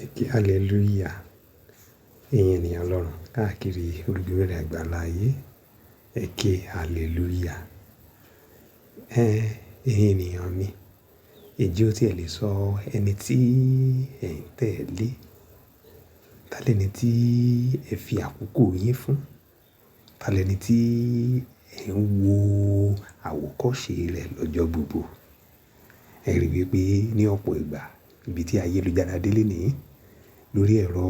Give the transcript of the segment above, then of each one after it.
Ẹ ké hallelujah. Ẹ̀yin ènìyàn Ọlọ́run káàkiri orígun mẹ́rin àgbáńlá ayé. Ẹ ké hallelujah. Ẹ̀yin ènìyàn mi, ǹjẹ́ o tí ẹ lè sọ ẹni tí ẹ̀ ń tẹ̀lé? Ta lẹni tí ẹ fi àkókò yín fún? Ta lẹni tí ẹ̀ ń wo àwòkọ́ṣe rẹ̀ lọ́jọ́ gbogbo? Ẹ rí i wípé ní ọ̀pọ̀ ìgbà ibi tí ayélujára dé lénìí, lórí ẹ̀rọ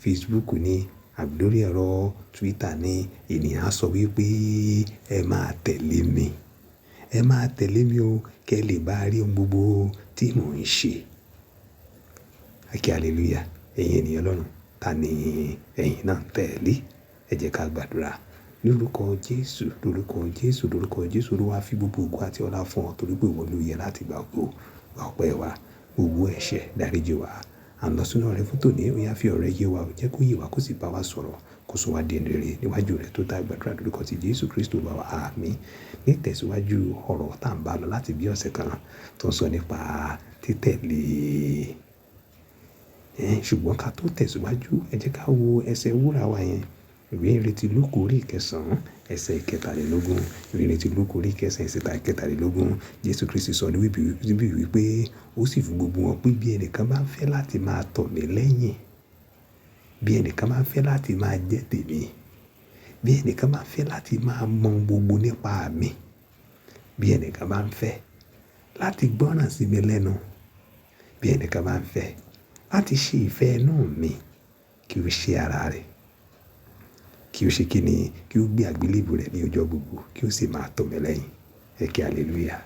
Facebook ni àbí lórí ẹ̀rọ Twitter ni ènìyàn á sọ wípé ẹ máa tẹ̀lé mi. Ẹ máa tẹ̀lé mi o kí ẹ lè bá rí ohun gbogbo tí mò ń ṣe. Ẹ ké hallelujah. Ẹ̀yin ènìyàn Ọlọ́run, ta ni ẹ̀yin náà ń tẹ̀lé? Ẹ jẹ́ ká gbàdúrà. Lórúkọ Jésù, lórúkọ Jésù, lórúkọ Jésù, Olúwa fi gbogbo ògo àti ọlá fún ọ torí pé ìwọ ló yẹ láti gba ògo, gba ọpẹ́ wa, gbogbo ẹ̀ṣẹ̀ dáríjì wa. À ń lọ sínú ọ̀rẹ́ fún tòní, ó yá fi ọ̀rẹ́ yé wa, jẹ́ kó yé wa kó sì bá wa sọ̀rọ̀, kó sọ wá di ẹni rere níwájú rẹ̀ tó dá gbàdúrà lórúkọ ti Jésù Kristi Olúwa wa. Àmín. Ní ìtẹ̀síwájú ọ̀rọ̀ tá ń bá lọ láti bí ọ̀sẹ̀ kan tó ń sọ nípa títẹ̀lé. Ṣùgbọ́n ká tó tẹ̀síwájú, ẹ jẹ́ ká wo ẹsẹ̀ wúrà wa yẹn. Ìwé ìrètí Lúùkù orí ìkẹsàn-án, ẹsẹ̀ ìkẹtàlélógún. Ìwé ìrètí Lúùkù orí ìkẹsàn-án, ẹsẹ̀ ìkẹtàlélógún. Jésù Kristi sọ níbí wípé ó sì fún gbogbo wọn pé bí ẹnìkan bá ń fẹ́ láti máa tọ̀ mí lẹ́yìn, bí ẹnìkan bá ń fẹ́ láti máa jẹ́ tèmi, bí ẹnìkan bá ń fẹ́ láti máa mọ gbogbo nípa mi, bí ẹnìkan bá ń fẹ́ láti gbọ́ràn sí mi lẹ́nu, bí ẹnìkan bá ń fẹ́ láti ṣe ìfẹ́ inú mi, kí ó ṣe ara rẹ̀, kí ó ṣe kí ni, kí ó gbé àgbélébùú rẹ̀ ní ọjọ́ gbogbo, kí ó sì máa tọ̀ mí lẹ́yìn. Ẹ ké hallelujah.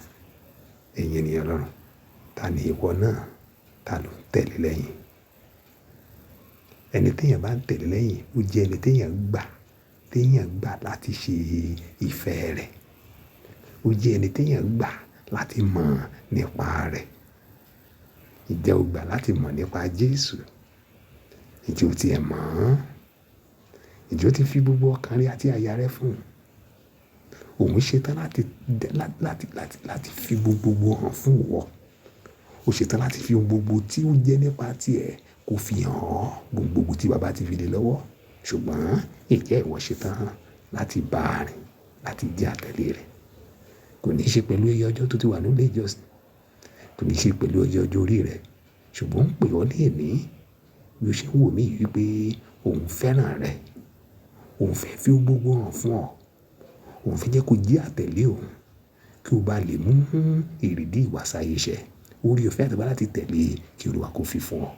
Ẹ̀yin ènìyàn Ọlọ́run, ta ni ìwọ náà? Ta ló ń tẹ̀lé lẹ́yìn? Ẹni tí èèyàn bá ń tẹ̀lé lẹ́yìn, ó jẹ́ ẹni tí èèyàn gbà láti ṣe ìfẹ́ rẹ̀. Ó jẹ́ ẹni tí èèyàn gbà láti mọ̀ nípa rẹ̀. Ǹjẹ́ o gbà láti mọ̀ nípa Jésù? Ǹjẹ́ o ti ẹ̀ mọ̀ ọ́n? Ǹjẹ́ o ti fi gbogbo ọkàn rẹ àti àyà rẹ fún un? Òun ṣetán láti fi gbogbo hàn fún ìwọ. Ó ṣetán láti fi ohun gbogbo tí ó jẹ́ nípa tí ẹ kó fi hàn ọ́, gbogbo tí baba ti fi lé lọ́wọ́. Ṣùgbọ́n ǹjẹ́ ìwọ ṣetán láti bá a rìn, láti jẹ́ àtẹ̀lé rẹ̀? Kò ní ṣe pẹ̀lú iye ọjọ́ tó ti wà nílé ìjọsìn. Kò ní ṣe pẹ̀lú ọjọ́ orí rẹ̀. Ṣùgbọ́n ó ń pè ọ́ ní èní bí o ṣe ń wò mí wípé òun fẹ́ràn rẹ. Òun fẹ́ fi ohun gbogbo hàn fún ọ. Òun fẹ́ jẹ́ kó jẹ́ àtẹ̀lé òun kí o bá lè mú èrèdí ìwàsáyé ṣẹ. Orí ọ̀fẹ́ àti agbára láti tẹ̀lé kí Olúwa kó fi fún ọ.